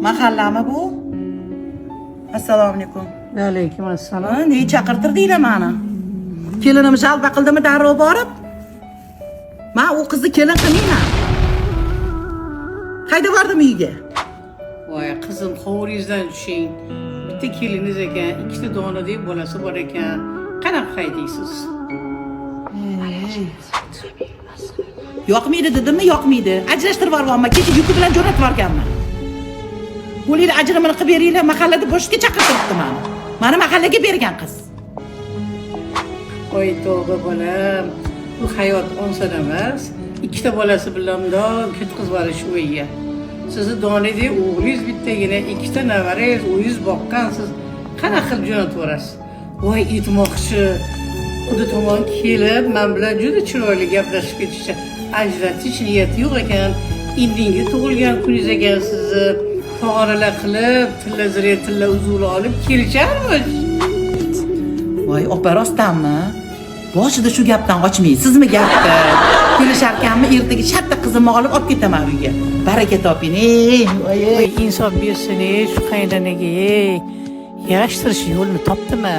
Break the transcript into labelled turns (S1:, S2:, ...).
S1: Mahallami bu? Assalomu alaykum.
S2: Alaykum assalom.
S1: Ha, nega chaqirtirdinglar mani? Kelinim жалоба qildimi darrov borib? Man u qizni kelin qilmayman. Haydab yubordim uyga.
S2: Voy qizim, hovlingizdan tushing. Bitta keliningiz ekan, ikkita donadek bolasi bor ekan. Qanaqa haydaysiz?
S1: Yoqmaydi dedimmi, yoqmaydi. Ajrashtirib yuboryapman. Kecha yuki bilan jo'natib yuborganman. Bo'linglar, ajrimini qilib beringlar, mahallada boshga chaqirtiribdi mani. Mani mahallaga bergan qiz.
S2: Voy tavba bolam. Bu hayot oson emas. Ikkita bolasi bilan mundoq ketqizib yuborish uyga. Sizni donadek o'g'lingiz bittagina, ikkita navarangiz, o'zingiz boqqansiz. Qanaqa qilib jo'natib yuborasiz? Voy aytmoqchi, Xudo tomon kelib, men bilan juda chiroyli gaplashib ketishdi. Ajratish niyati yo'q ekan. Indingi tug'ilgan kuningiz ekan sizni tog'oralar qilib, tilla zire, tilla uzuklar olib kelisharmish.
S1: Voy opa, rostdanmi? Boshida shu gapdan qochmaysizmi gapni? Kelisharkanmi, ertaga shartta qizimni olib olib ketaman uyga. Baraka toping. Ey, voy, ey.
S2: Voy insof bersin ey shu qaynanaga ey. Yarashtirish yo'lini topdimi?